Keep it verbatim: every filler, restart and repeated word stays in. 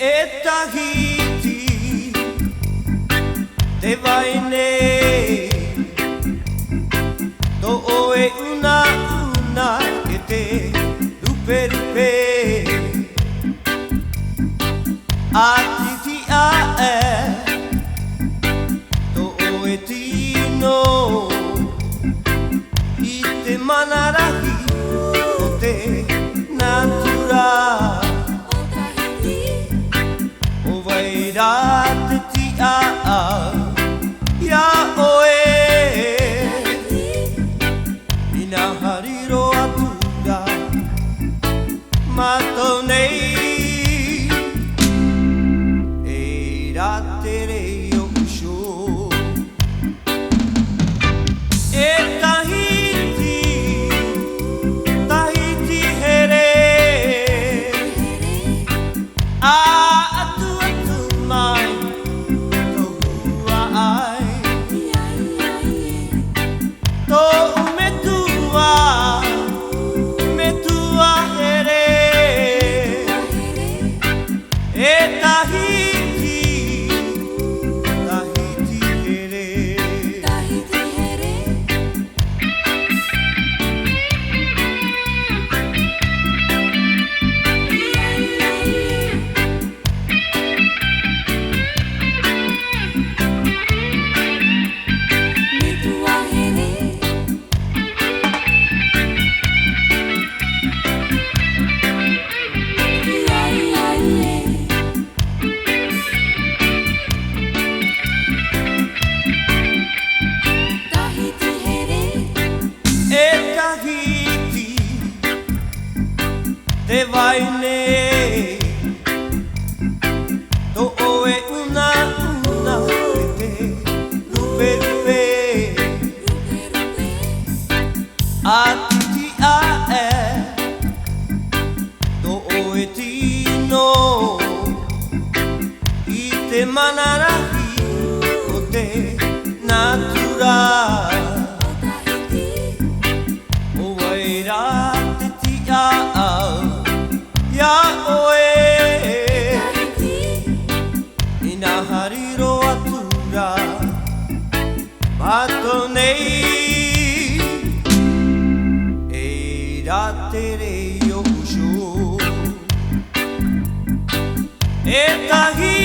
E Tahiti, te vai nei tō ʻoe unauna e te ruperupe. ʻA titi aʻe tō ʻoe tino i te mana rahi o te natura. ʻO vai rā te tiʻaʻau iā ʻoe? Inā haere roa atu rā mātou nei, e rā te reo uso. E Tahiti, Tahiti here, ʻa atu atu mai tō huaʻai, tōʻu metua, metua here. E Tahiti, Tahiti here. Tahiti here. Metua here. Tahiti here. E Tahiti, te vai nei tō ʻoe unauna e te ruperupe. ʻA titi aʻe tō ʻoe tino i te mana rahi o te natura. ʻO vai rā te tiʻaʻau iā ʻoe? Inā haere roa atu rā mātou nei, e rā te reo uso. E Tahiti,